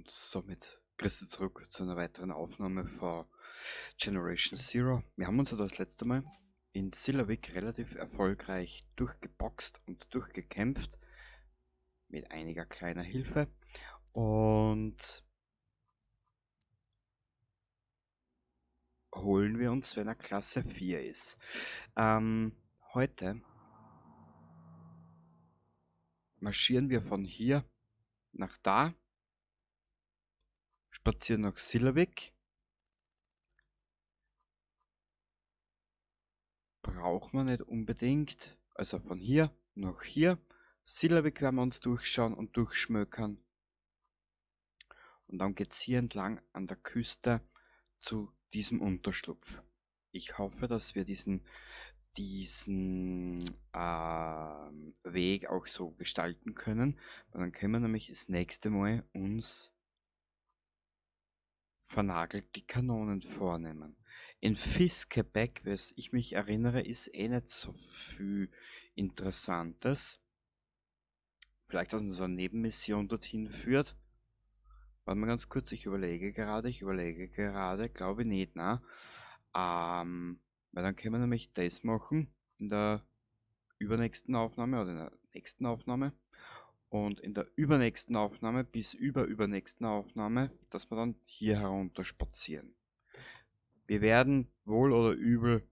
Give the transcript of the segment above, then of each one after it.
Und somit grüß dich zurück zu einer weiteren Aufnahme von Generation Zero. Wir haben uns ja das letzte Mal in Sillavik relativ erfolgreich durchgeboxt und durchgekämpft. Mit einiger kleiner Hilfe. Und holen wir uns, wenn er Klasse 4 ist. Heute marschieren wir von hier nach da, spazieren nach Sillavik. Braucht man nicht unbedingt, also von hier nach hier. Sillavik werden wir uns durchschauen und durchschmökern. Und dann geht's hier entlang an der Küste zu diesem Unterschlupf. Ich hoffe, dass wir diesen Weg auch so gestalten können, weil dann können wir nämlich das nächste Mal uns vernagelt die Kanonen vornehmen. In Fiskebäck, was ich mich erinnere, ist eh nicht so viel Interessantes. Vielleicht, dass uns eine Nebenmission dorthin führt. Warte mal ganz kurz, ich überlege gerade, glaube ich nicht, ne? Weil dann können wir nämlich das machen in der übernächsten Aufnahme oder in der nächsten Aufnahme. Und in der übernächsten Aufnahme bis überübernächsten Aufnahme, dass wir dann hier herunter spazieren. Wir werden wohl oder übel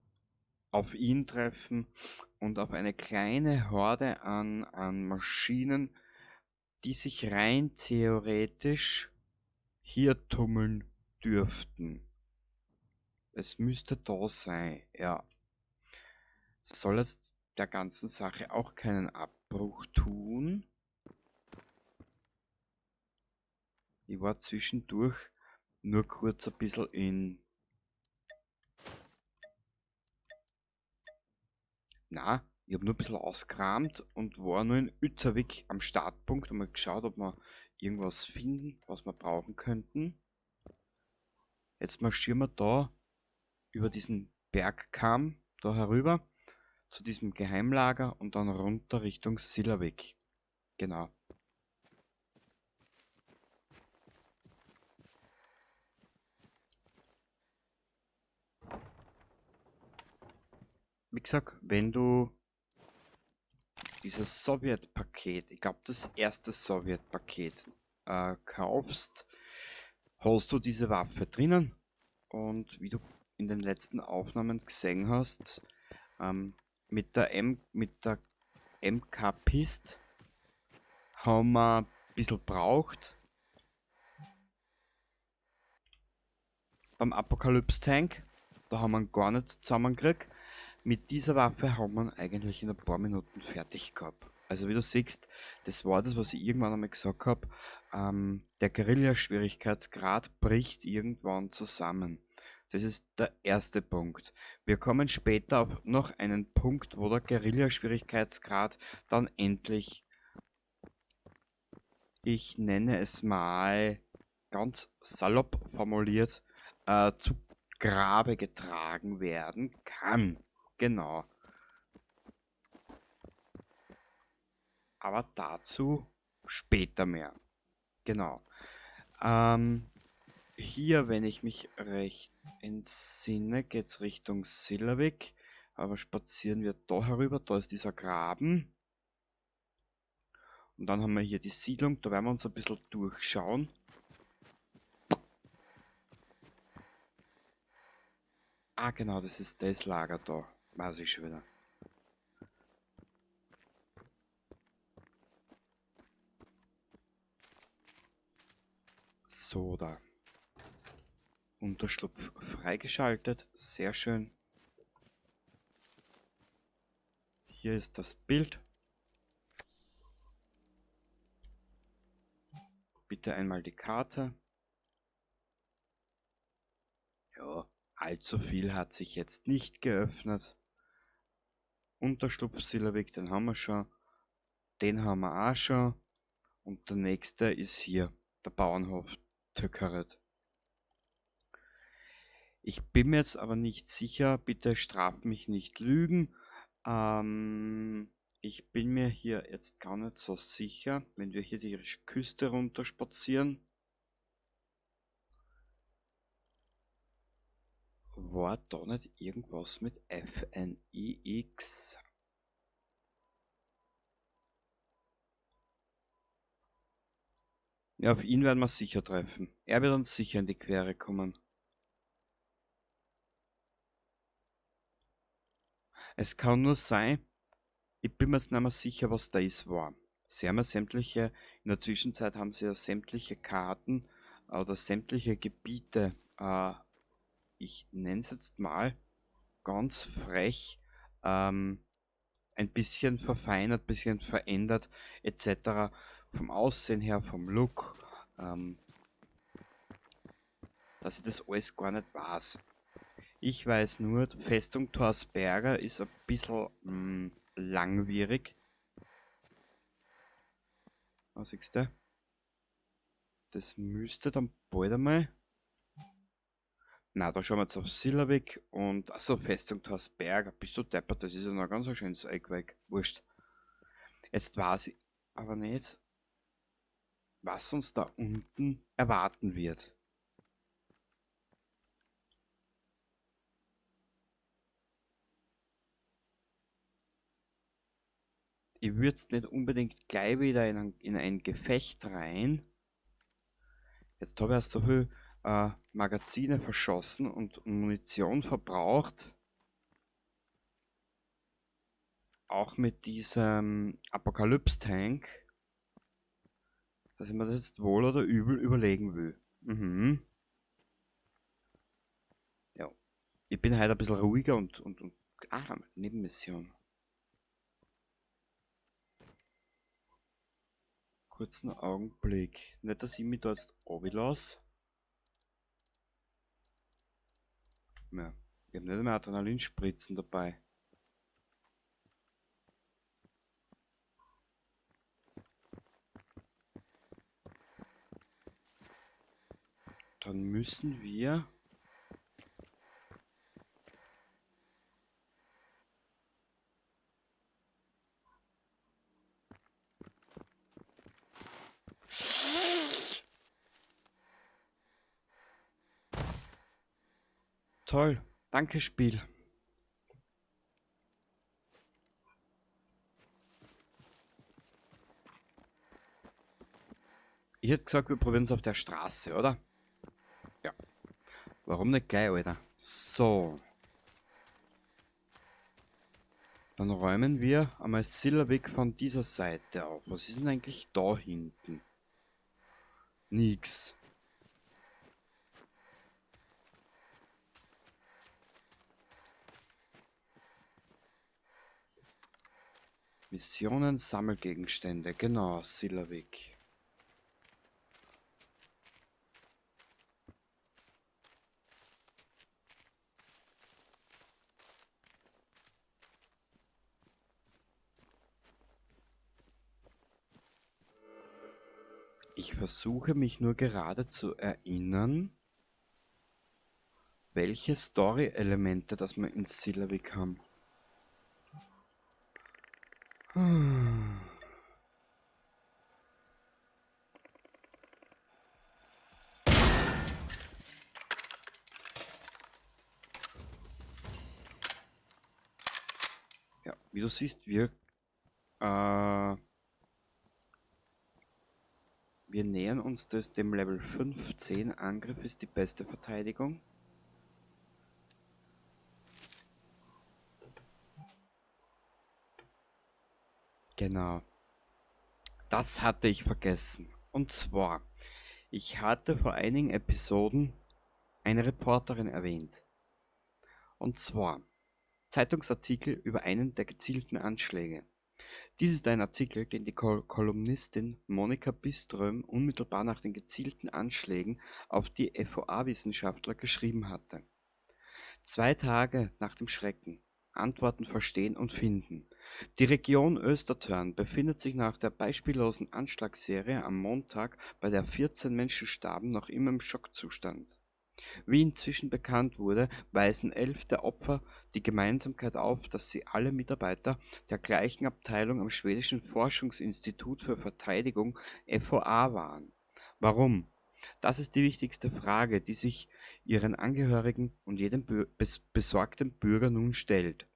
auf ihn treffen und auf eine kleine Horde an Maschinen, die sich rein theoretisch hier tummeln dürften. Es müsste da sein, ja. Soll jetzt der ganzen Sache auch keinen Abbruch tun. Ich war zwischendurch nur kurz ein bisschen in... Na, ich hab nur ein bisschen ausgekramt und war nur in Uttervik am Startpunkt und mal geschaut, ob wir irgendwas finden, was wir brauchen könnten. Jetzt marschieren wir da über diesen Bergkamm da herüber zu diesem Geheimlager und dann runter Richtung Sillavik. Genau. Wie gesagt, wenn du dieses Sowjetpaket, ich glaub, das erste Sowjetpaket kaufst, hast du diese Waffe drinnen. Und wie du in den letzten Aufnahmen gesehen hast, mit der MK-Pist haben wir ein bisschen braucht. Beim Apokalypse-Tank, da haben wir ihn gar nicht zusammengekriegt. Mit dieser Waffe haben wir ihn eigentlich in ein paar Minuten fertig gehabt. Also wie du siehst, das war das, was ich irgendwann einmal gesagt hab, der Guerilla-Schwierigkeitsgrad bricht irgendwann zusammen. Das ist der erste Punkt. Wir kommen später auf noch einen Punkt, wo der Guerilla-Schwierigkeitsgrad dann endlich, ich nenne es mal ganz salopp formuliert, zu Grabe getragen werden kann. Genau. Aber dazu später mehr. Genau. Hier, wenn ich mich recht entsinne, geht's Richtung Sillavik. Aber spazieren wir da herüber. Da ist dieser Graben. Und dann haben wir hier die Siedlung. Da werden wir uns ein bisschen durchschauen. Ah, genau, das ist das Lager da. Weiß ich schon wieder. So, da. Unterschlupf freigeschaltet. Sehr schön. Hier ist das Bild. Bitte einmal die Karte. Ja, allzu viel hat sich jetzt nicht geöffnet. Unterschlupf Sillavik, den haben wir schon. Den haben wir auch schon. Und der nächste ist hier, der Bauernhof Töckeret. Ich bin mir jetzt aber nicht sicher, bitte straf mich nicht lügen. Ich bin mir hier jetzt gar nicht so sicher, wenn wir hier die Küste runter spazieren. War da nicht irgendwas mit FNIX? Ja, auf ihn werden wir sicher treffen. Er wird uns sicher in die Quere kommen. Es kann nur sein, ich bin mir jetzt nicht mehr sicher, was da ist war. Sie haben ja sämtliche, in der Zwischenzeit haben sie ja sämtliche Karten oder sämtliche Gebiete, ich nenne es jetzt mal ganz frech, ein bisschen verfeinert, ein bisschen verändert, et cetera. Vom Aussehen her, vom Look, dass ich das alles gar nicht weiß. Ich weiß nur, die Festung Torsberga ist ein bisschen langwierig. Was siehst du? Das müsste dann bald einmal. Na, da schauen wir jetzt auf Sillavik und achso, Festung Torsberga. Bist du deppert, das ist ja noch ein ganz schönes Eck weg. Wurscht. Jetzt weiß ich aber nicht, was uns da unten erwarten wird. Ich würd's nicht unbedingt gleich wieder in ein Gefecht rein. Jetzt hab ich erst so viel Magazine verschossen und Munition verbraucht. Auch mit diesem Apokalypse-Tank, dass ich mir das jetzt wohl oder übel überlegen will. Ja. Ich bin heute ein bisschen ruhiger und Nebenmission. Kurzen Augenblick. Nicht, dass ich mich da jetzt runterlasse. Ja, ich hab nicht mehr Adrenalinspritzen dabei. Dann müssen wir Toll, danke Spiel. Ich hätte gesagt, wir probieren es auf der Straße, oder? Ja. Warum nicht gleich, Alter? So. Dann räumen wir einmal Sillavik von dieser Seite auf. Was ist denn eigentlich da hinten? Nix. Missionen, Sammelgegenstände, genau, Sillavik. Ich versuche mich nur gerade zu erinnern, welche Story-Elemente das wir in Sillavik haben. Ja, wie du siehst, wir nähern uns dem Level 15. Angriff ist die beste Verteidigung. Genau. Das hatte ich vergessen. Und zwar, ich hatte vor einigen Episoden eine Reporterin erwähnt. Und zwar Zeitungsartikel über einen der gezielten Anschläge. Dies ist ein Artikel, den die Kolumnistin Monika Biström unmittelbar nach den gezielten Anschlägen auf die F O A-Wissenschaftler geschrieben hatte. 2 Tage nach dem Schrecken. Antworten verstehen und finden. Die Region Östertörn befindet sich nach der beispiellosen Anschlagsserie am Montag, bei der 14 Menschen starben, noch immer im Schockzustand. Wie inzwischen bekannt wurde, weisen 11 der Opfer die Gemeinsamkeit auf, dass sie alle Mitarbeiter der gleichen Abteilung am schwedischen Forschungsinstitut für Verteidigung FOA waren. Warum? Das ist die wichtigste Frage, die sich ihren Angehörigen und jedem besorgten Bürger nun stellt.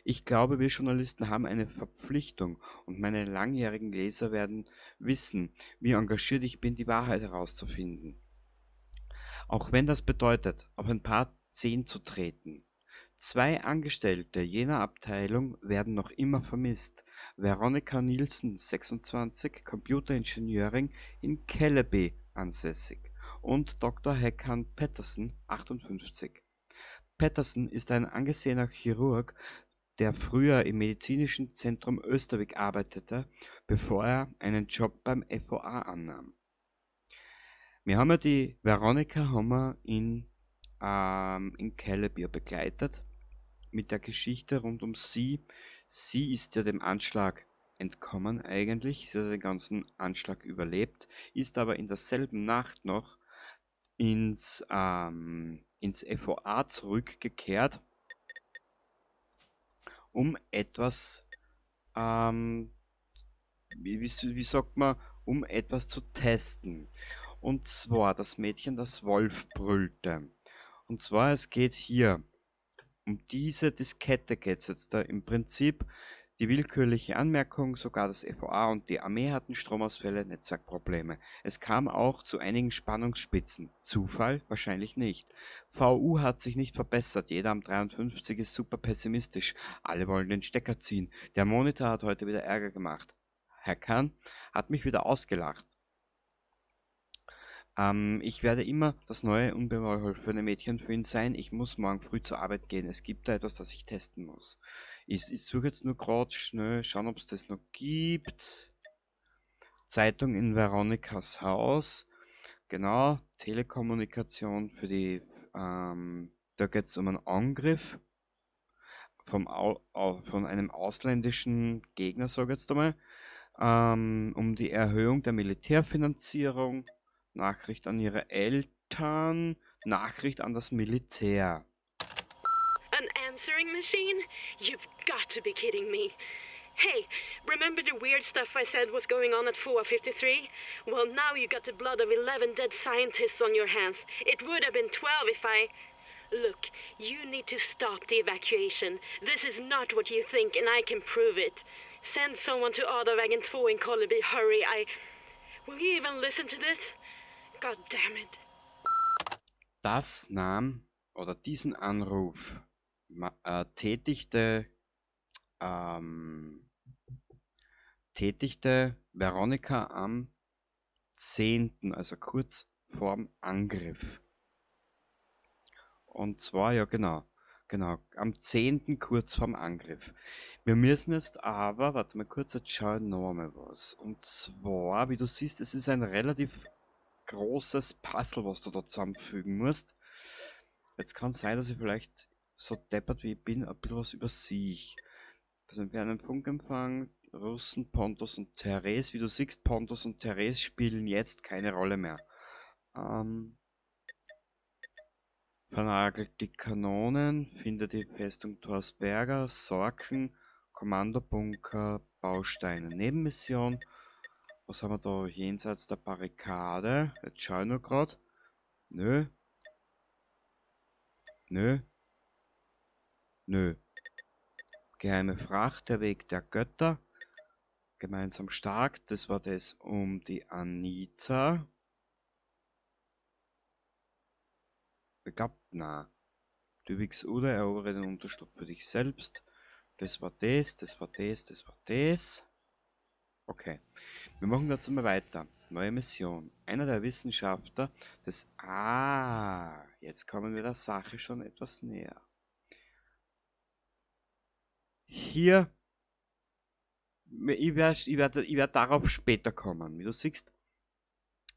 Ich glaube, wir Journalisten haben eine Verpflichtung und meine langjährigen Leser werden wissen, wie engagiert ich bin, die Wahrheit herauszufinden. Auch wenn das bedeutet, auf ein paar Zehen zu treten. 2 Angestellte jener Abteilung werden noch immer vermisst. Veronica Nielsen, 26, Computeringenieurin in Kelleby ansässig, und Doktor Håkan Pettersson, 58. Pettersson ist ein angesehener Chirurg, der früher im medizinischen Zentrum Östervik arbeitete, bevor er einen Job beim FOA annahm. Wir haben ja die Veronica haben wir in Kelleby begleitet mit der Geschichte rund um sie. Sie ist ja dem Anschlag entkommen eigentlich, sie hat den ganzen Anschlag überlebt, ist aber in derselben Nacht noch ins FOA zurückgekehrt, um etwas, wie, wie, wie sagt man, um etwas zu testen. Und zwar das Mädchen, das Wolf brüllte. Und zwar, es geht hier um diese Diskette geht's jetzt da im Prinzip. Die willkürliche Anmerkung, sogar das FOA und die Armee hatten Stromausfälle, Netzwerkprobleme. Es kam auch zu einigen Spannungsspitzen. Zufall? Wahrscheinlich nicht. VU hat sich nicht verbessert. Jeder am 53 ist super pessimistisch. Alle wollen den Stecker ziehen. Der Monitor hat heute wieder Ärger gemacht. Herr Kahn hat mich wieder ausgelacht. Ich werde immer das neue, unbeholfene Mädchen für ihn sein. Ich muss morgen früh zur Arbeit gehen. Es gibt da etwas, das ich testen muss. Ich suche jetzt nur grad schnell, schauen, ob's das noch gibt. Zeitung in Veronikas Haus. Genau, Telekommunikation für die, da geht's um einen Angriff von einem ausländischen Gegner, sag ich jetzt einmal. Um die Erhöhung der Militärfinanzierung. Nachricht an ihre Eltern, Nachricht an das Militär. An answering machine? You've got to be kidding me. Hey, remember the weird stuff I said was going on at 453? Well, now you got the blood of 11 dead scientists on your hands. It would have been 12 if I... Look, you need to stop the evacuation. This is not what you think, and I can prove it. Send someone to Adavägen 2 in Kolleby. Hurry, I... Will you even listen to this? God damn it. Das nahm, oder diesen Anruf tätigte Veronica am 10., also kurz vorm Angriff. Und zwar, ja genau, genau, am 10. kurz vorm Angriff. Wir müssen jetzt aber, warte mal kurz, jetzt schaue ich noch einmal was. Und zwar, wie du siehst, es ist ein relativ großes Puzzle, was du da zusammenfügen musst. Jetzt kann es sein, dass ich vielleicht so deppert wie ich bin, ein bisschen was übersehe. Also wir haben einen Funkempfang, Russen, Pontus und Therese. Wie du siehst, Pontus und Therese spielen jetzt keine Rolle mehr. Vernagelt die Kanonen, findet die Festung Torsberga, Sorken, Kommandobunker, Bausteine, Nebenmission. Was haben wir da jenseits der Barrikade? Jetzt schau ich nur grad. Nö. Nö. Nö. Geheime Fracht, der Weg der Götter. Gemeinsam stark, das war das um die Anita. Ich glaub, na. Dyviks Ude, erobere den Unterschlupf für dich selbst. Das war das, das war das, das war das. Okay, wir machen dazu mal weiter. Neue Mission. Einer der Wissenschaftler des... Ah, jetzt kommen wir der Sache schon etwas näher. Hier... Ich werd darauf später kommen. Wie du siehst,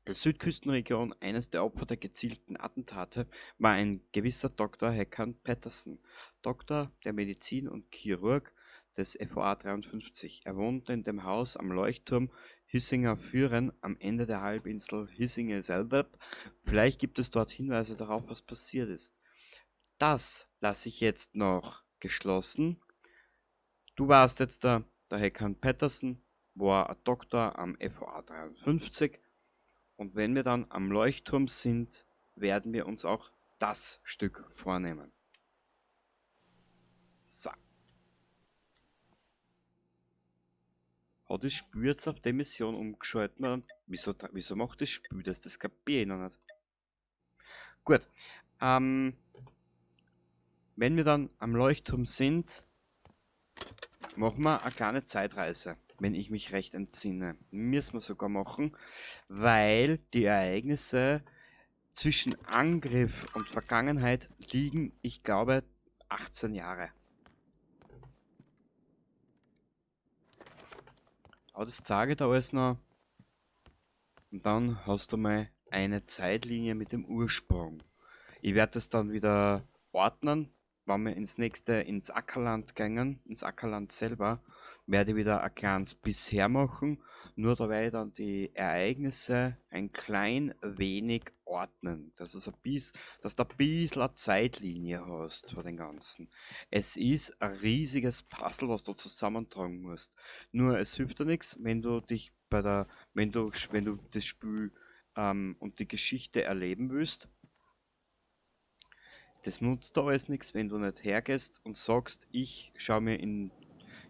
der Südküstenregion, eines der Opfer der gezielten Attentate, war ein gewisser Doktor Håkan Pettersson, Doktor der Medizin und Chirurg des FOA 53. Er wohnte in dem Haus am Leuchtturm Hisinger Fyren am Ende der Halbinsel Hisinge selber. Vielleicht gibt es dort Hinweise darauf, was passiert ist. Das lasse ich jetzt noch geschlossen. Du warst jetzt da, der Håkan Pettersson war ein Doktor am FOA 53. Und wenn wir dann am Leuchtturm sind, werden wir uns auch das Stück vornehmen. So. Hat das Spiel jetzt auf die Mission umgeschaltet? Wieso macht das Spiel das? Das kapier ich noch nicht. Gut. Wenn wir dann am Leuchtturm sind, machen wir eine kleine Zeitreise, wenn ich mich recht entsinne. Müssen wir sogar machen, weil die Ereignisse zwischen Angriff und Vergangenheit liegen, ich glaube, 18 Jahre. Aber das zeige ich da alles noch. Und dann hast du mal eine Zeitlinie mit dem Ursprung. Ich werde das dann wieder ordnen, wenn wir ins Ackerland gehen, ins Ackerland selber, werde ich wieder ein kleines Bisher machen. Nur da werde ich dann die Ereignisse ein klein wenig ordnen, dass es ein bisschen, dass du ein bisschen eine Zeitlinie hast vor den Ganzen. Es ist ein riesiges Puzzle, was du zusammentragen musst. Nur es hilft dir nichts, wenn du dich bei der, wenn du, wenn du das Spiel und die Geschichte erleben willst. Das nutzt da alles nichts, wenn du nicht hergehst und sagst, ich schau mir in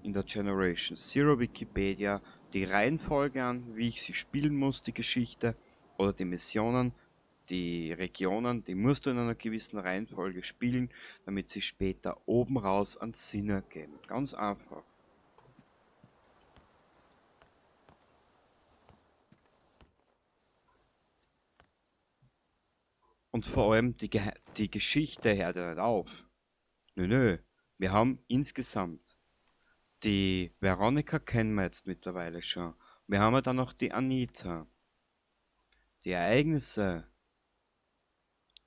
der Generation Zero Wikipedia die Reihenfolge an, wie ich sie spielen muss, die Geschichte oder die Missionen, die Regionen, die musst du in einer gewissen Reihenfolge spielen, damit sie später oben raus einen Sinn ergeben. Ganz einfach. Und vor allem die Geschichte hört ja nicht auf. Nö, nö. Wir haben insgesamt die Veronica kennen wir jetzt mittlerweile schon. Wir haben ja dann noch die Anita. Die Ereignisse,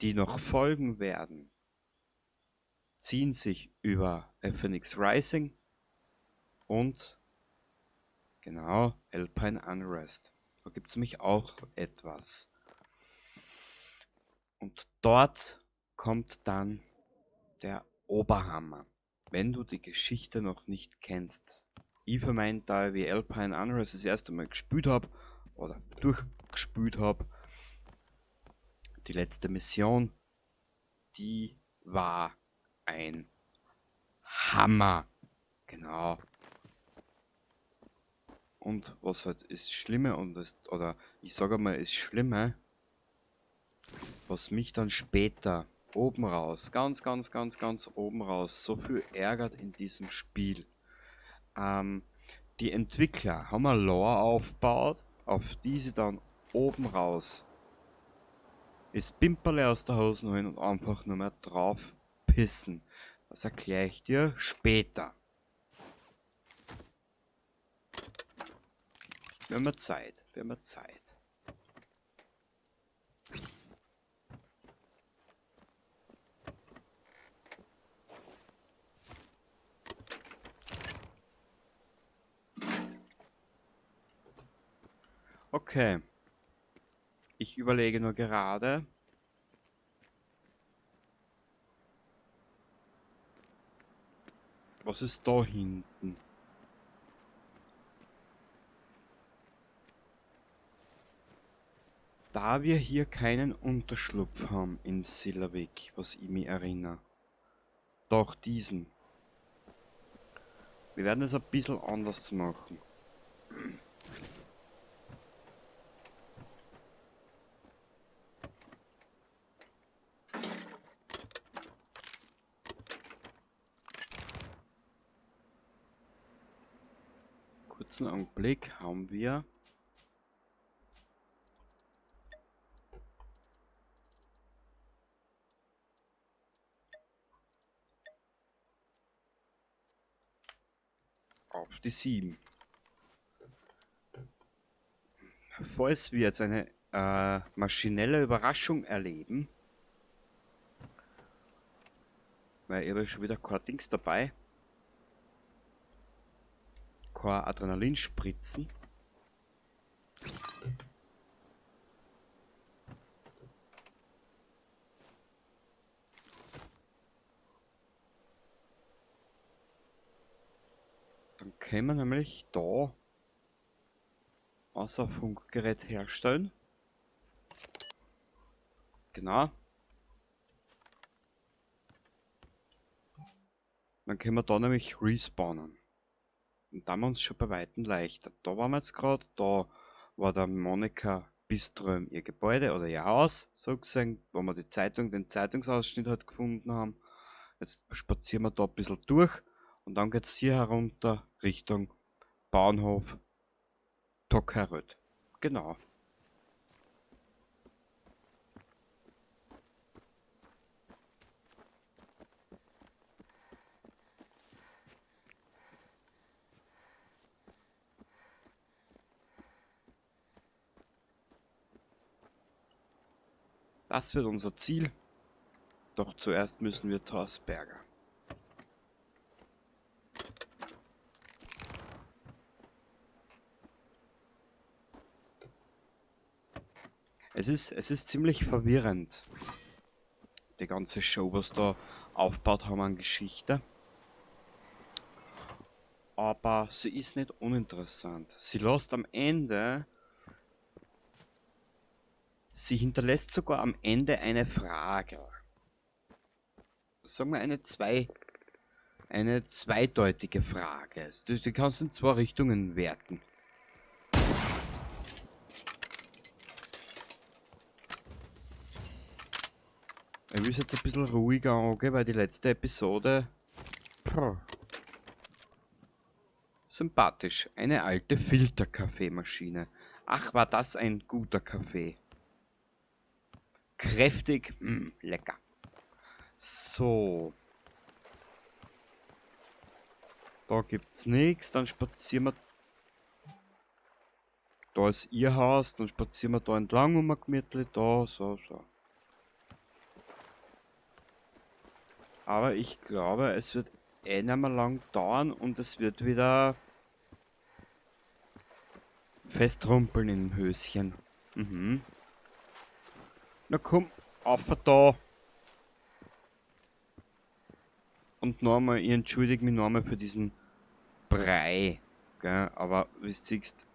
die noch folgen werden, ziehen sich über Phoenix Rising und Alpine Unrest. Da gibt's nämlich auch etwas. Und dort kommt dann der Oberhammer, wenn du die Geschichte noch nicht kennst. Ich für meinen Teil, wie Alpine Unrest das erste Mal gespielt hab, oder durchgespielt hab, die letzte Mission, die war ein Hammer. Genau. Und was halt ist Schlimme und das, oder ich sage mal, ist Schlimme, was mich dann später oben raus, ganz, ganz, ganz, ganz oben raus, so viel ärgert in diesem Spiel. Die Entwickler haben eine Lore aufgebaut, auf die sie dann oben raus das Pimperle aus der Hose holen und einfach nur mehr drauf pissen. Das erkläre ich dir später. Wir haben ja Zeit, wir haben ja Zeit. Okay. Ich überlege nur gerade. Was ist da hinten? Da wir hier keinen Unterschlupf haben in Sillerwick, was ich mich erinnere. Doch diesen. Wir werden es ein bisschen anders machen. Kurzen Augenblick haben wir auf die 7. Falls wir jetzt eine maschinelle Überraschung erleben, weil ich habe schon wieder kein Dings dabei, kein Adrenalin spritzen. Dann können wir nämlich da Wasserfunkgerät herstellen. Genau. Dann können wir da nämlich respawnen. Und da haben wir uns schon bei Weitem leichter. Da waren wir jetzt gerade, da war der Monika Biström ihr Gebäude oder ihr Haus, so gesehen, wo wir die Zeitung, den Zeitungsausschnitt halt gefunden haben. Jetzt spazieren wir da ein bisschen durch und dann geht's hier herunter Richtung Bahnhof Tockeröd. Genau. Das wird unser Ziel. Doch zuerst müssen wir Torsberger. Es ist ziemlich verwirrend, die ganze Show, was da aufgebaut haben an Geschichte. Aber sie ist nicht uninteressant. Sie lässt am Ende... Sie hinterlässt sogar am Ende eine Frage. Sagen wir eine zweideutige Frage. Die kannst du in zwei Richtungen werten. Ich will es jetzt ein bisschen ruhiger angehen, weil die letzte Episode... Puh, sympathisch. Eine alte Filterkaffeemaschine. Ach, war das ein guter Kaffee. Kräftig, lecker. So. Da gibt's nix. Dann spazieren wir. Da ist ihr Haus. Dann spazieren wir da entlang um ein gemütlich. Da, so, so. Aber ich glaube, es wird eh nicht mehr lang dauern und es wird wieder festrumpeln im Höschen. Na komm, auf da. Und nochmal, ich entschuldige mich nochmal für diesen Brei. Gell? Aber wie du siehst,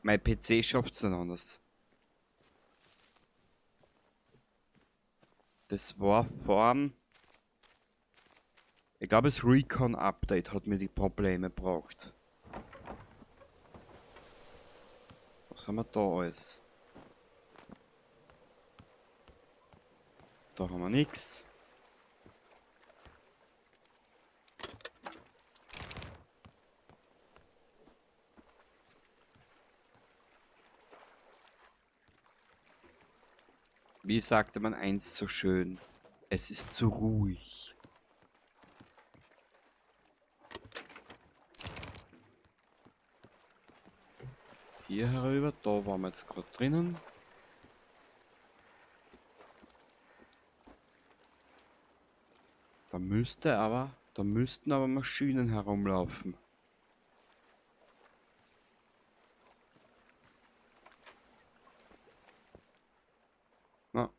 mein PC schafft's nicht anders. Das war vorm... Ich glaube, das Recon-Update hat mir die Probleme gebracht. Was haben wir da alles? Da haben wir nix. Wie sagte man einst so schön, es ist zu ruhig. Hier herüber, da waren wir jetzt grad drinnen. Da müssten aber Maschinen herumlaufen. Na.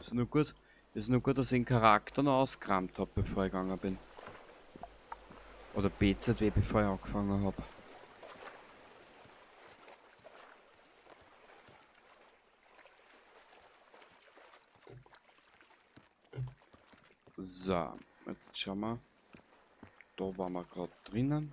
Ist nur gut, dass ich den Charakter noch ausgerammt hab, bevor ich gegangen bin. Oder BZW, bevor ich angefangen hab. So, jetzt schauen wir. Da waren wir grad drinnen.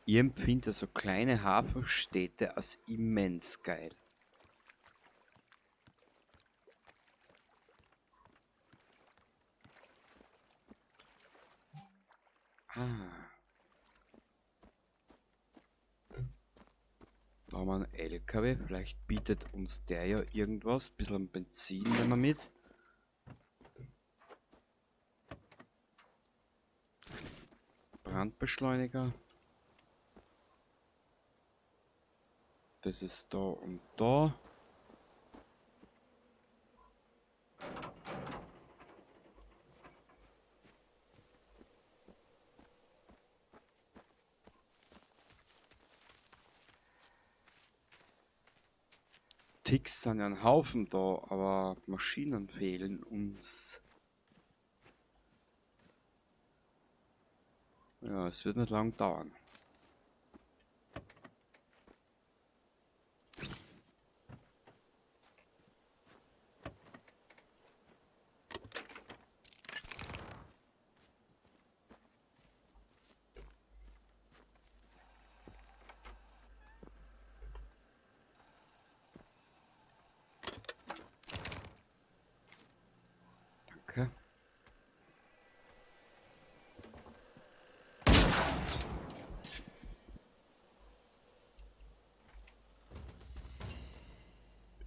Ich empfinde so kleine Hafenstädte als immens geil. Ah. Da haben wir einen LKW, vielleicht bietet uns der ja irgendwas. Ein bisschen Benzin nehmen wir mit. Brandbeschleuniger. Das ist da und da. Ticks sind ja ein Haufen da, aber Maschinen fehlen uns. Ja, es wird nicht lang dauern.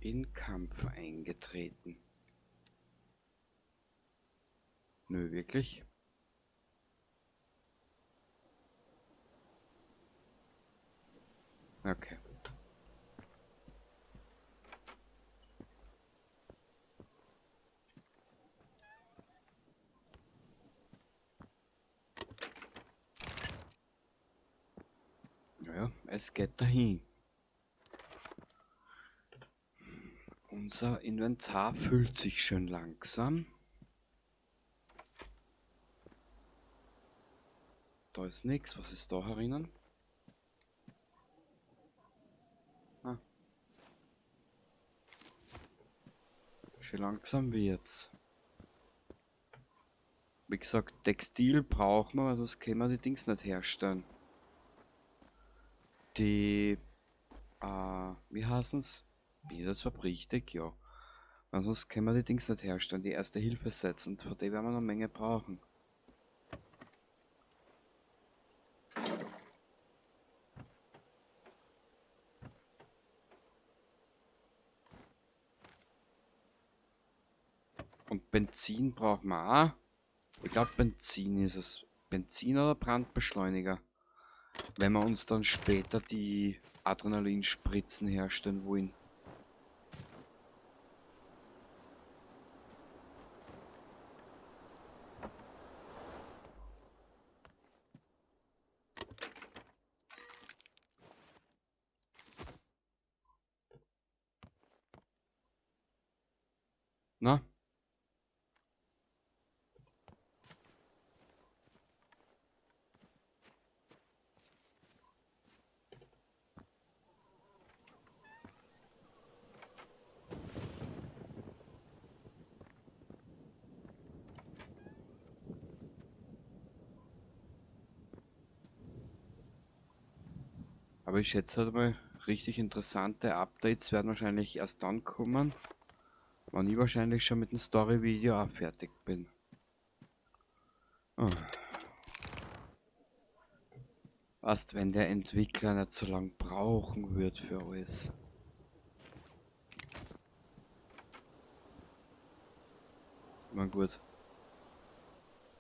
In Kampf eingetreten. Nö, wirklich? Okay. Naja, es geht dahin. Unser Inventar füllt sich schön langsam. Da ist nichts. Was ist da herinnen? Ah. Schön langsam wird's. Wie gesagt, Textil brauchen wir, weil sonst können wir die Dings nicht herstellen. Die, wie heißen's? Bin ich das überhaupt richtig? Ja. Weil sonst können wir die Dings nicht herstellen, die erste Hilfe setzen. Und von der werden wir noch eine Menge brauchen. Und Benzin brauchen wir auch. Ich glaub, Benzin ist es. Benzin oder Brandbeschleuniger. Wenn wir uns dann später die Adrenalinspritzen herstellen wollen. Na? Aber ich schätze halt mal, richtig interessante Updates werden wahrscheinlich erst dann kommen, wenn ich wahrscheinlich schon mit dem Story-Video auch fertig bin. Oh. Erst wenn der Entwickler nicht so lang brauchen wird für alles. Na gut.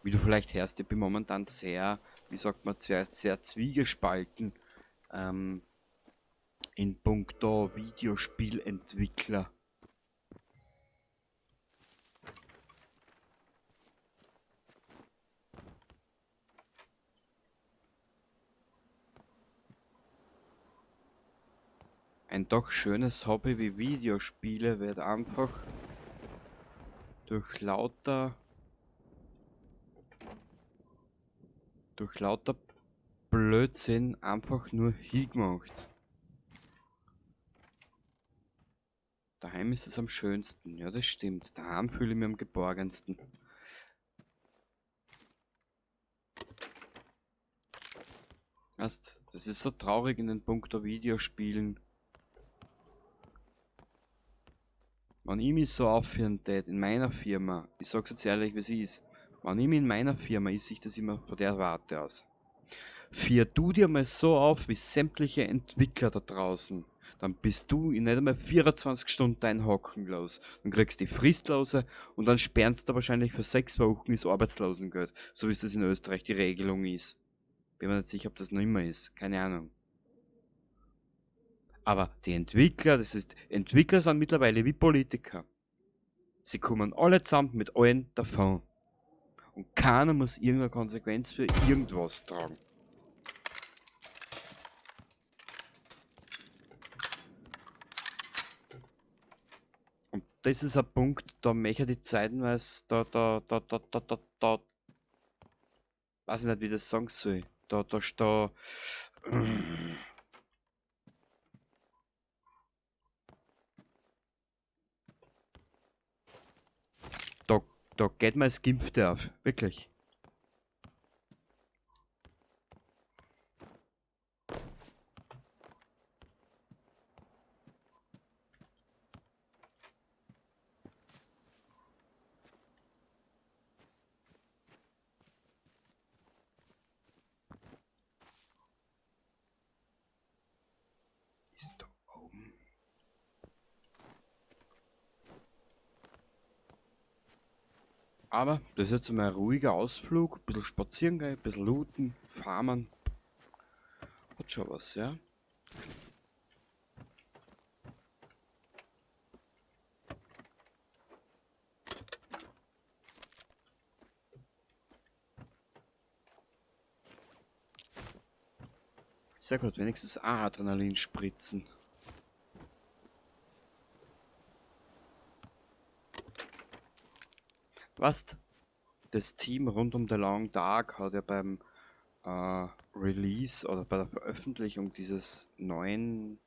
Wie du vielleicht hörst, ich bin momentan sehr, wie sagt man, sehr, sehr zwiegespalten. In puncto Videospielentwickler. Ein doch schönes Hobby wie Videospiele wird einfach durch lauter Blödsinn einfach nur hingemacht. Daheim ist es am schönsten. Ja, das stimmt. Daheim fühle ich mich am geborgensten. Weißt, das ist so traurig in den Punkto Videospielen. Wenn ich mich so aufführen tät in meiner Firma, ich sag's jetzt ehrlich, wie es ist, wenn ich mich in meiner Firma, ist sich das immer von der Warte aus. Führ du dir mal so auf wie sämtliche Entwickler da draußen, dann bist du in nicht einmal 24 Stunden dein Hocken los. Dann kriegst du die Fristlose und dann sperren sie da wahrscheinlich für 6 Wochen das Arbeitslosengeld, so wie es das in Österreich die Regelung ist. Bin mir nicht sicher, ob das noch immer ist, keine Ahnung. Aber die Entwickler, das ist, Entwickler sind mittlerweile wie Politiker. Sie kommen alle zusammen mit allen davon. Und keiner muss irgendeine Konsequenz für irgendwas tragen. Und das ist ein Punkt, da möchte ich die zeitenweise, da, da, da, da, da, da, da, weiß ich nicht, wie ich das sagen soll. Da, da, da, da, da geht mir das Gimpfte auf, wirklich. Ist da oben. Aber das ist jetzt mal ein ruhiger Ausflug, ein bisschen spazieren gehen, ein bisschen looten, farmen. Hat schon was, ja. Sehr gut, wenigstens Adrenalin spritzen. Was? Das Team rund um The Long Dark hat ja beim Release oder bei der Veröffentlichung dieses neuen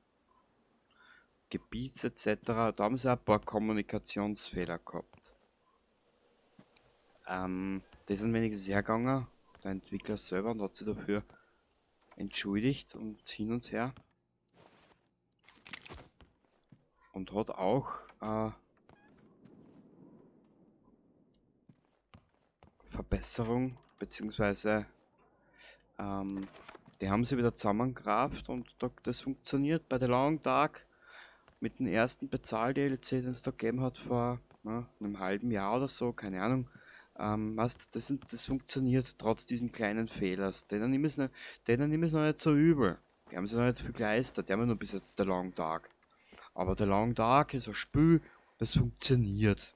Gebiets et cetera, da haben sie ein paar Kommunikationsfehler gehabt. Das sind wenigstens hergegangen, der Entwickler selber, und hat sich dafür entschuldigt und hin und her. Und hat auch Verbesserung, beziehungsweise die haben sie wieder zusammengerafft und da, das funktioniert bei The Long Dark mit dem ersten Bezahl-D L C, den es da gegeben hat vor, ne, einem halben Jahr oder so, keine Ahnung. Weißt, das sind, das funktioniert trotz diesen kleinen Fehlers. Denen nehme ich's nicht, denen nehme ich's noch nicht so übel. Die haben sich noch nicht viel geleistet, die haben ja nur bis jetzt The Long Dark. Aber The Long Dark ist ein Spiel, das funktioniert.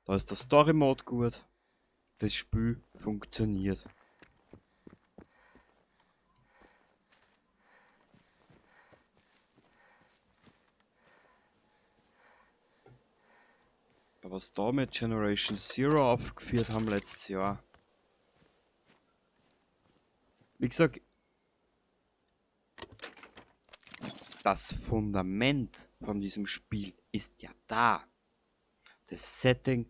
Da ist der Story Mode gut. Das Spiel funktioniert. Aber was da mit Generation Zero aufgeführt haben letztes Jahr. Wie gesagt, das Fundament von diesem Spiel ist ja da. Das Setting,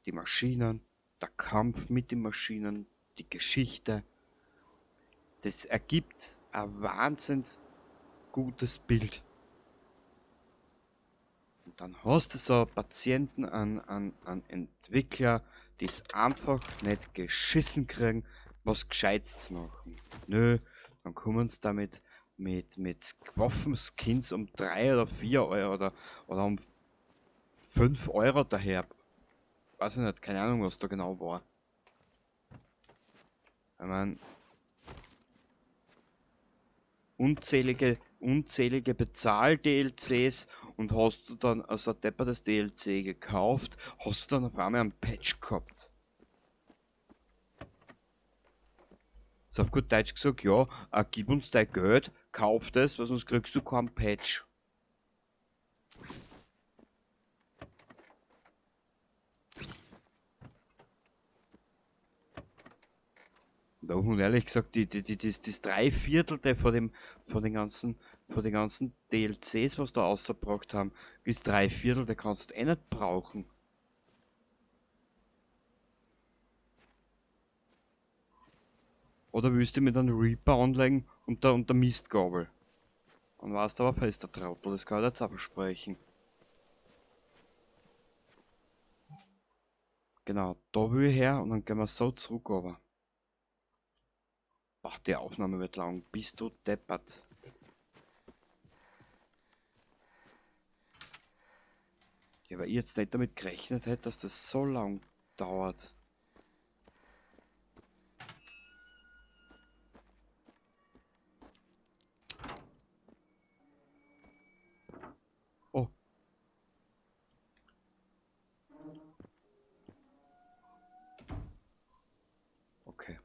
die Maschinen, der Kampf mit den Maschinen, die Geschichte. Das ergibt ein wahnsinns gutes Bild. Und dann hast du so Patienten an Entwickler, die es einfach nicht geschissen kriegen, was Gescheites zu machen. Nö, dann kommen sie damit mit Waffenskins um 3 oder 4 Euro oder um 5 Euro daher. Weiß ich nicht, keine Ahnung, was da genau war. Ich mein, unzählige Bezahl-D L Cs und hast du dann also ein deppertes DLC gekauft, hast du dann auf einmal einen Patch gehabt. So auf gut Deutsch gesagt, ja, gib uns dein Geld, kauf das, weil sonst kriegst du keinen Patch. Da und ehrlich gesagt, das Dreiviertelte von den ganzen D L Cs, was da rausgebracht haben, ist Dreiviertel, der kannst du eh nicht brauchen. Oder willst du mit einem Reaper anlegen und der Mistgabel? Und weißt aber fest, der Trottel, das kann ich jetzt auch versprechen. Genau, da will ich her und dann gehen wir so zurück, aber. Ach, die Aufnahme wird lang. Bist du deppert? Ja, weil ich jetzt nicht damit gerechnet hätte, dass das so lang dauert. Oh. Okay.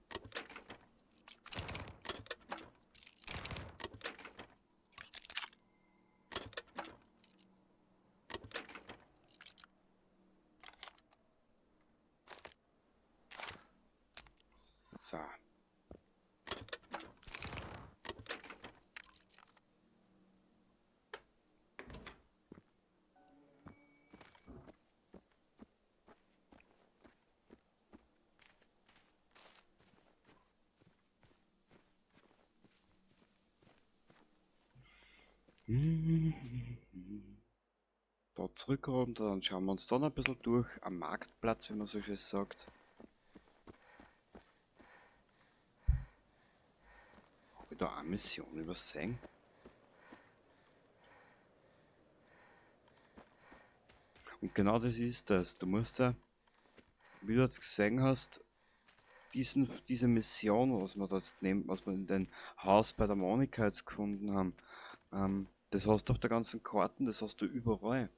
So. Da zurück runter, dann schauen wir uns da noch ein bisschen durch am Marktplatz, wie man so schön sagt. Hab ich da eine Mission übersehen? Und genau das ist das. Du musst ja, wie du jetzt gesehen hast, diese Mission, was wir da jetzt nehmen, was wir in dem Haus bei der Monika jetzt gefunden haben, das hast du auf der ganzen Karten, das hast du überall.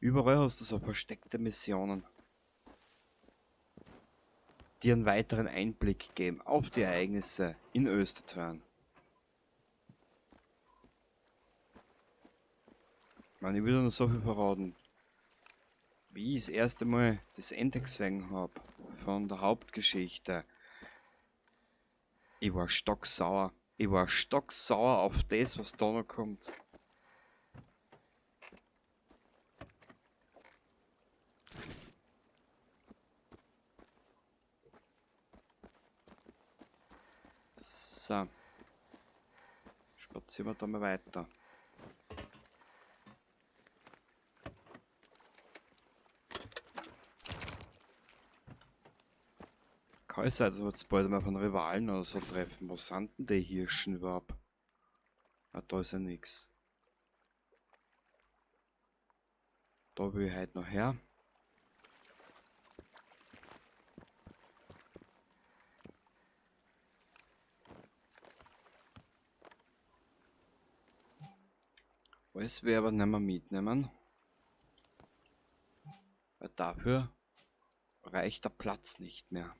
Überall hast du so versteckte Missionen, die einen weiteren Einblick geben auf die Ereignisse in Östertörn. Ich meine, ich will noch so viel verraten. Wie ich das erste Mal das Ende gesehen hab von der Hauptgeschichte, ich war stocksauer. Ich war stocksauer auf das, was da noch kommt. So. Spazieren wir da mal weiter. Kann es sein, dass wir jetzt bald mal von Rivalen oder so treffen. Wo sind denn die Hirschen überhaupt? Ah, da ist ja nix. Da will ich heute noch her. Alles werde ich aber nicht mehr mitnehmen. Weil dafür reicht der Platz nicht mehr.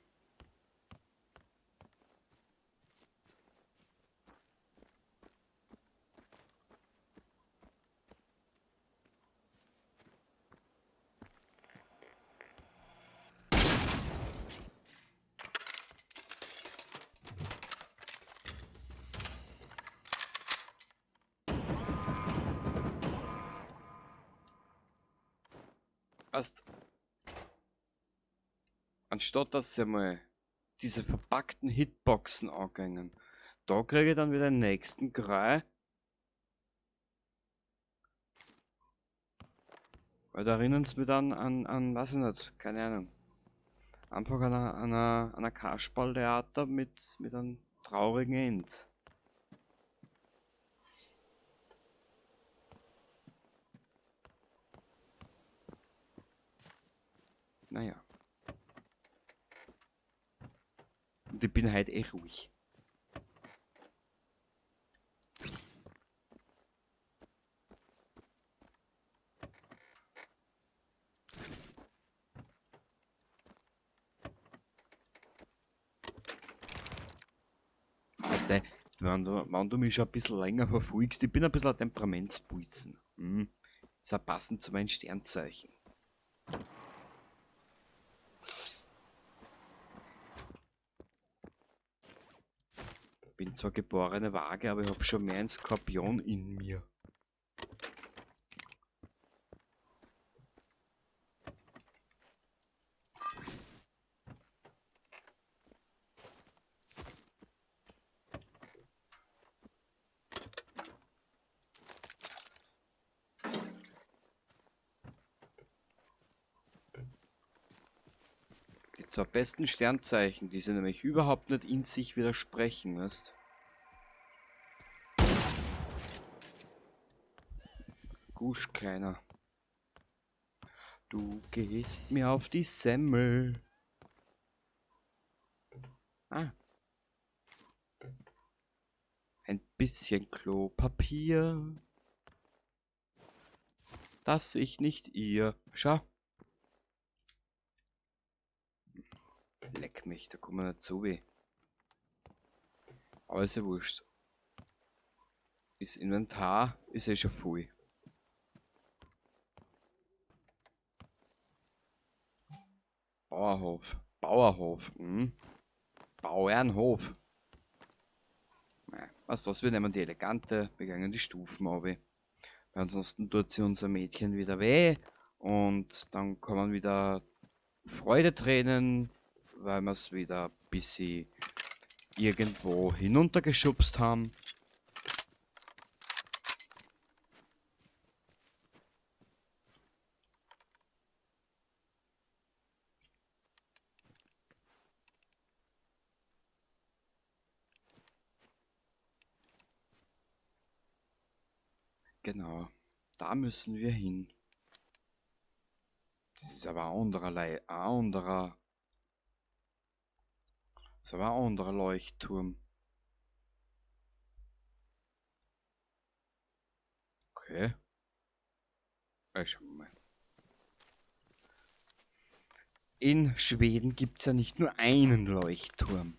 Erst, anstatt dass sie mal diese verpackten Hitboxen angehen, da kriege ich dann wieder den nächsten Grei. Weil da erinnern sie mich dann an, weiß ich nicht, keine Ahnung. Einfach an einer Kasperltheater mit einem traurigen End. Naja. Und ich bin halt eh ruhig. Weißt du, wenn du mich schon ein bisschen länger verfolgst, ich bin ein bisschen ein Temperamentsbolzen. Ist auch passend zu meinen Sternzeichen. Bin zwar geborene Waage, aber ich hab schon mehr einen Skorpion in mir. Die zwei besten Sternzeichen, die sind nämlich überhaupt nicht in sich widersprechen, weißt? Gusch, Kleiner. Du gehst mir auf die Semmel. Ah. Ein bisschen Klopapier. Dass ich nicht ihr. Schau. Leck mich, da kommen wir nicht so weh. Aber ist ja wurscht. Das Inventar ist eh schon voll. Bauerhof. Bauerhof. Bauernhof. Naja, weißt du was, wir nehmen die elegante, wir gehen die Stufen runter. Weil ansonsten tut sie unser Mädchen wieder weh und dann kommen wieder Freudetränen, weil wir's wieder ein bisschen irgendwo hinuntergeschubst haben. Genau, da müssen wir hin. Das ist aber ein anderer, das ist aber ein anderer Leuchtturm. Okay. Schauen wir mal. In Schweden gibt's ja nicht nur einen Leuchtturm.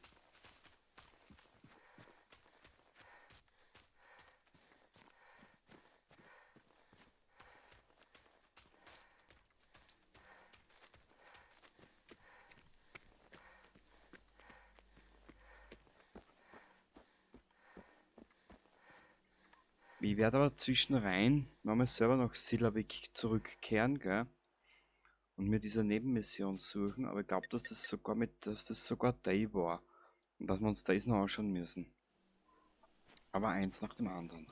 Ich werde aber zwischenrein nochmal selber nach Sillavik zurückkehren, gell? Und mir diese Nebenmission suchen, aber ich glaub, dass das sogar mit, dass das sogar Day war. Und dass wir uns das noch anschauen müssen. Aber eins nach dem anderen.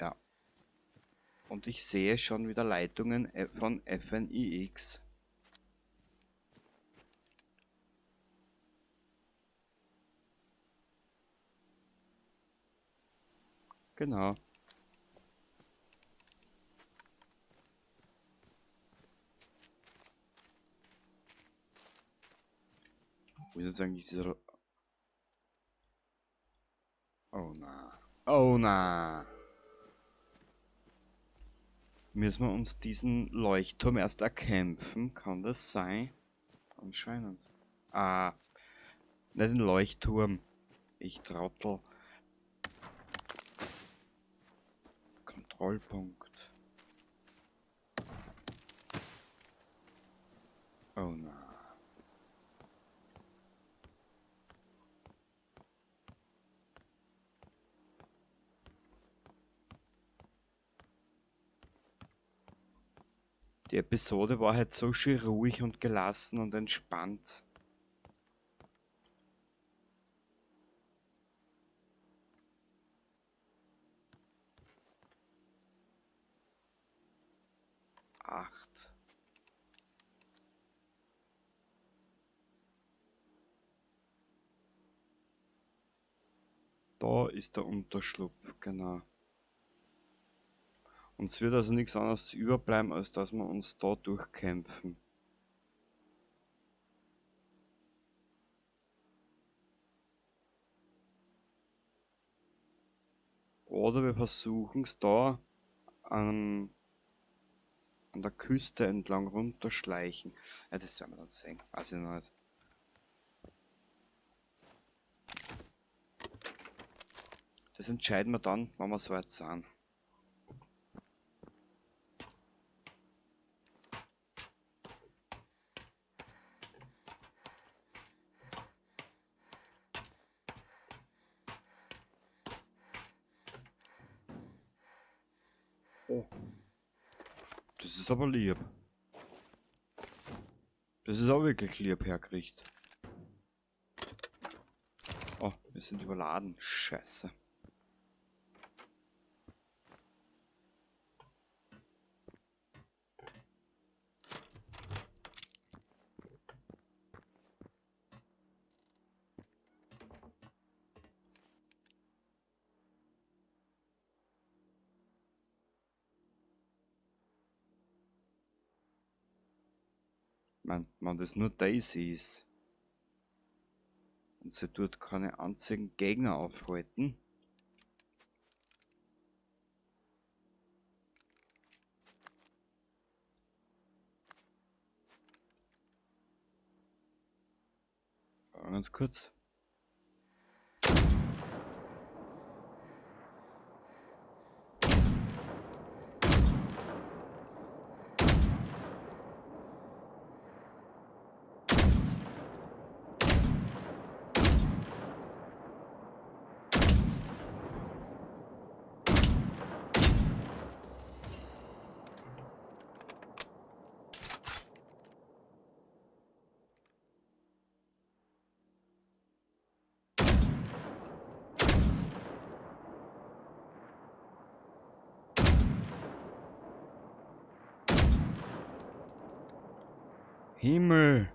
Ja. Und ich sehe schon wieder Leitungen von FNIX. Genau. Wo ist jetzt eigentlich dieser... Oh na. Oh na. Müssen wir uns diesen Leuchtturm erst erkämpfen? Kann das sein? Anscheinend. Ah. Nicht den Leuchtturm. Ich trottel. Kontrollpunkt. Oh na. Die Episode war halt so schön ruhig und gelassen und entspannt. 8. Da ist der Unterschlupf, genau. Uns wird also nichts anderes überbleiben, als dass wir uns da durchkämpfen. Oder wir versuchen's da an der Küste entlang runterschleichen. Ja, das werden wir dann sehen. Weiß ich noch nicht. Das entscheiden wir dann, wenn wir soweit sind. Oh. Das ist aber lieb. Das ist auch wirklich lieb hergerichtet. Oh, wir sind überladen. Scheiße. Man, wenn das nur Daisy ist und sie dort keine einzigen Gegner aufhalten. Ganz kurz. Himmel!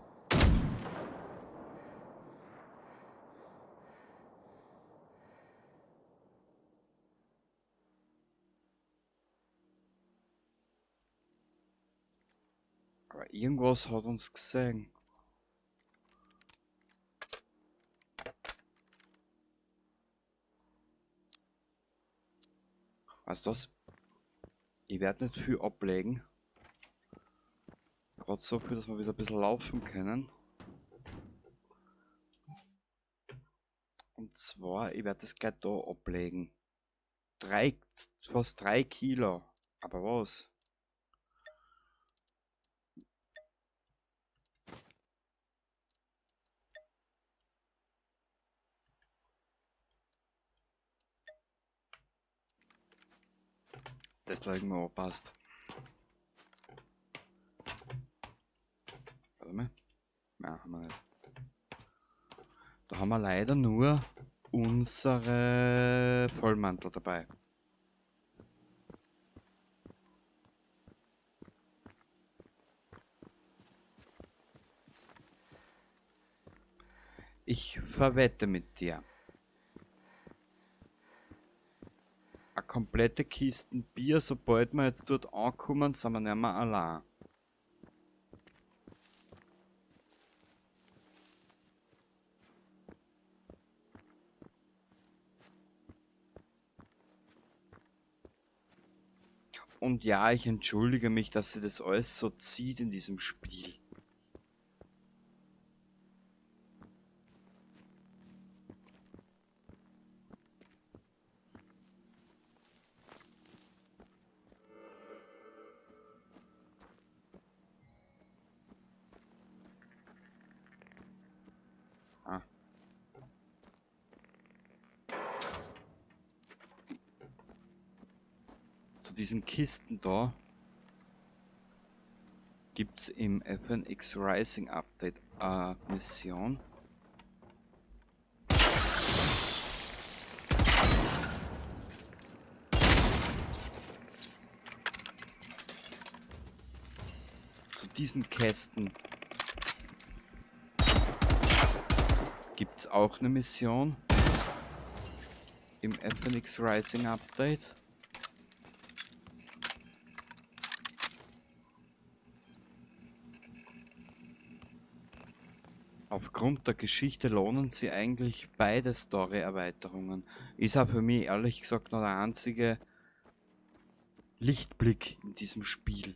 Aber irgendwas hat uns gesehen. Weißt du was? Ich werde nicht viel ablegen. Gerade so viel, dass wir wieder ein bisschen laufen können. Und zwar, ich werde das gleich da ablegen. Fast 3 Kilo. Aber was? Das legen wir an, passt. Warte mal. Nein, haben wir nicht. Da haben wir leider nur unsere Vollmantel dabei. Ich verwette mit dir. Eine komplette Kisten Bier, sobald wir jetzt dort ankommen, sind wir nicht mehr allein. Und ja, ich entschuldige mich, dass sie das alles so zieht in diesem Spiel. Ah. Zu diesen Kisten da gibt's im FNX Rising Update eine Mission. Zu diesen Kästen gibt's auch eine Mission im FNX Rising Update. Aufgrund der Geschichte lohnen sie eigentlich beide Story-Erweiterungen. Ist auch für mich ehrlich gesagt noch der einzige Lichtblick in diesem Spiel.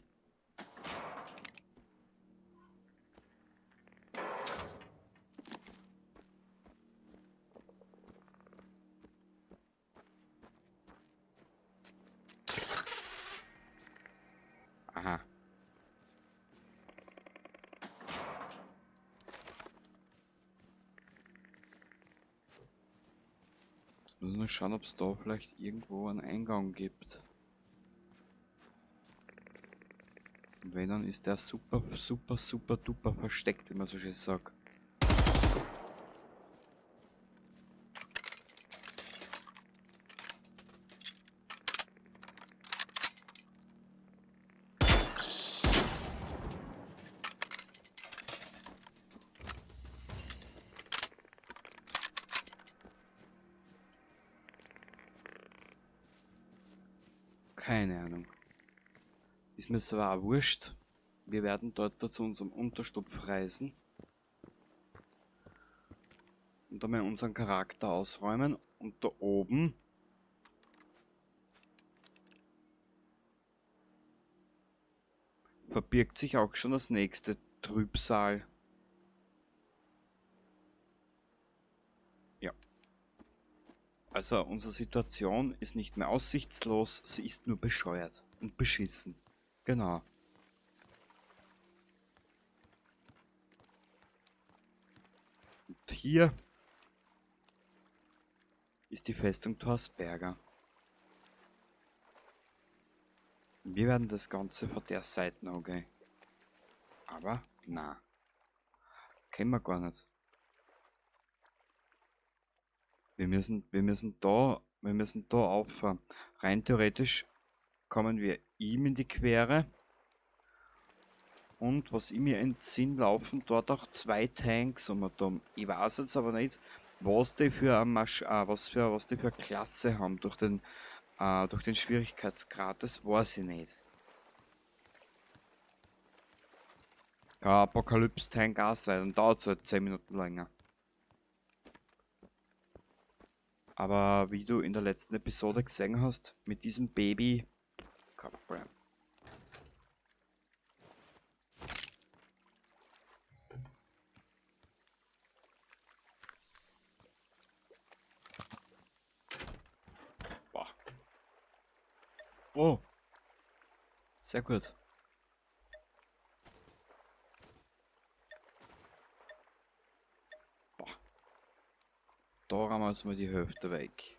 Aha. Jetzt müssen wir schauen, ob's da vielleicht irgendwo einen Eingang gibt. Und wenn, dann ist der super, super, super duper versteckt, wie man so schön sagt. Keine Ahnung. Ist mir zwar auch wurscht. Wir werden dort zu unserem Unterstupf reisen. Und einmal unseren Charakter ausräumen. Und da oben verbirgt sich auch schon das nächste Trübsal. Ja. Also unsere Situation ist nicht mehr aussichtslos, sie ist nur bescheuert und beschissen. Genau. Und hier ist die Festung Torsberga. Wir werden das Ganze von der Seite angehen. Aber na, kennen wir gar nicht. Wir müssen da auffahren. Rein theoretisch kommen wir ihm in die Quere. Und was ich mir entsinne, laufen dort auch 2 Tanks um und um. Ich weiß jetzt aber nicht, was die für eine Masch-, was für, was die für eine Klasse haben durch den Schwierigkeitsgrad. Das weiß ich nicht. Kein Apokalypse, kein Gas sein, dann dauert es halt 10 Minuten länger. Aber wie du in der letzten Episode gesehen hast, mit diesem Baby, kein Problem. Boah. Oh. Sehr gut. Boah. Da haben wir jetzt mal die Hälfte weg.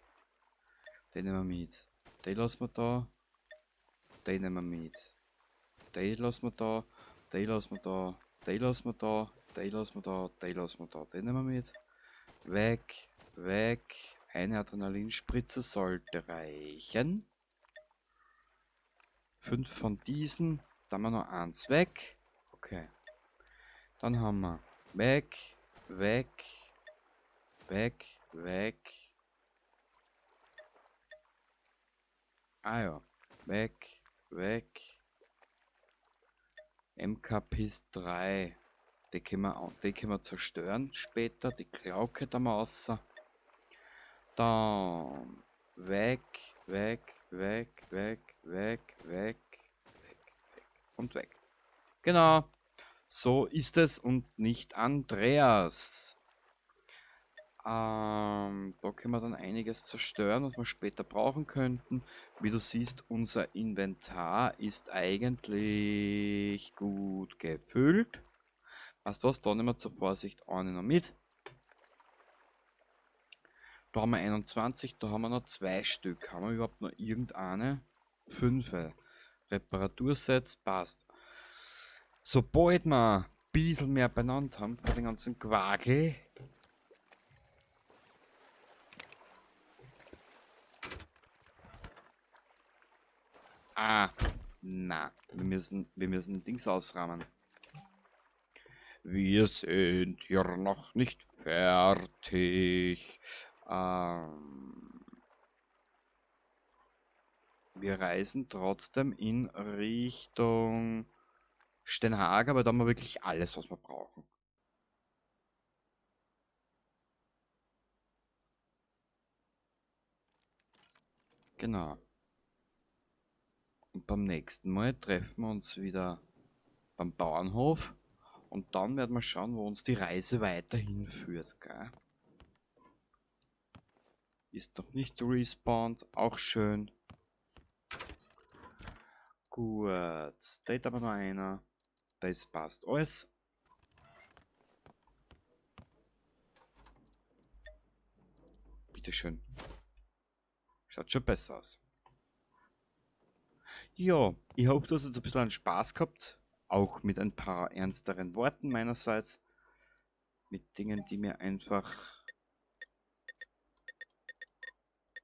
Den nehmen wir mit. Den lassen wir da. Den nehmen wir mit. Den lassen wir da. Den lassen wir da. Den lassen wir da. Den lassen wir da. Den lassen wir da. Den nehmen wir mit. Weg. Weg. Eine Adrenalinspritze sollte reichen. 5 von diesen. Dann haben wir noch 1 weg. Okay. Dann haben wir weg, weg, weg, weg. Ah ja. Weg, weg. MK Pist 3. Die können wir zerstören später. Die Glocke da mal raus. Dann weg, weg, weg, weg, weg, weg, weg, weg und weg. Genau. So ist es und nicht Andreas. Da können wir dann einiges zerstören, was wir später brauchen könnten. Wie du siehst, unser Inventar ist eigentlich gut gefüllt. Weißt du was, da nehmen wir zur Vorsicht eine noch mit. Da haben wir 21, da haben wir noch 2 Stück. Haben wir überhaupt noch irgendeine? 5. Reparatursets, passt. Sobald wir ein bisschen mehr beieinander haben von den ganzen Quakel. Ah, na, wir müssen Dings ausrahmen. Wir sind hier noch nicht fertig. Wir reisen trotzdem in Richtung Steinhaga, aber da haben wir wirklich alles, was wir brauchen. Genau. Und beim nächsten Mal treffen wir uns wieder beim Bauernhof und dann werden wir schauen, wo uns die Reise weiterhin führt, gell? Ist noch nicht respawned, auch schön. Gut, da ist aber noch einer. Das passt alles. Bitteschön. Schaut schon besser aus. Ja, ich hoffe, du hast jetzt ein bisschen Spaß gehabt. Auch mit ein paar ernsteren Worten meinerseits. Mit Dingen, die mir einfach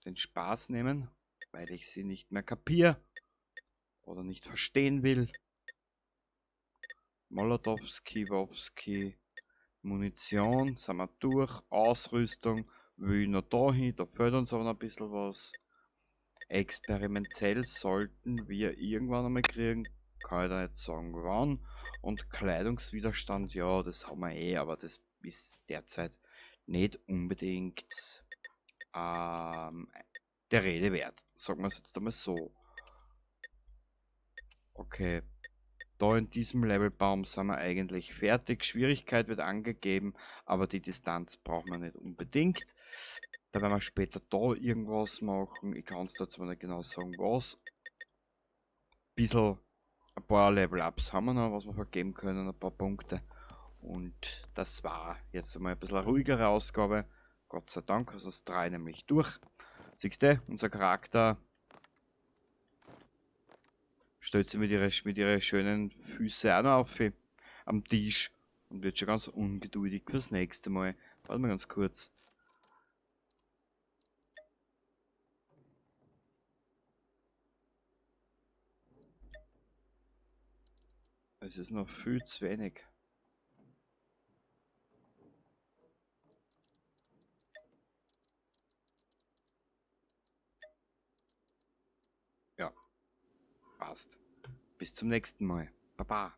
den Spaß nehmen, weil ich sie nicht mehr kapier oder nicht verstehen will. Molotowski, Wowski, Munition, sind wir durch, Ausrüstung, will ich noch da hin, da fehlt uns aber noch ein bisschen was. Experimentell sollten wir irgendwann einmal kriegen, kann ich da nicht sagen wann. Und Kleidungswiderstand, ja, das haben wir eh, aber das ist derzeit nicht unbedingt der Rede wert. Sagen wir's jetzt einmal so. Okay. Da in diesem Levelbaum sind wir eigentlich fertig. Schwierigkeit wird angegeben, aber die Distanz braucht man nicht unbedingt. Da werden wir später da irgendwas machen. Ich kann's da zwar nicht genau sagen, was. Ein paar Level-Ups haben wir noch, was wir vergeben können, ein paar Punkte. Und das war jetzt einmal ein bisschen eine ruhigere Ausgabe. Gott sei Dank hast du das 3 nämlich durch. Siehst du, unser Charakter stellt sich mit ihren schönen Füßen auch noch auf am Tisch und wird schon ganz ungeduldig fürs nächste Mal. Warte mal ganz kurz. Es ist noch viel zu wenig. Ja, passt. Bis zum nächsten Mal. Baba.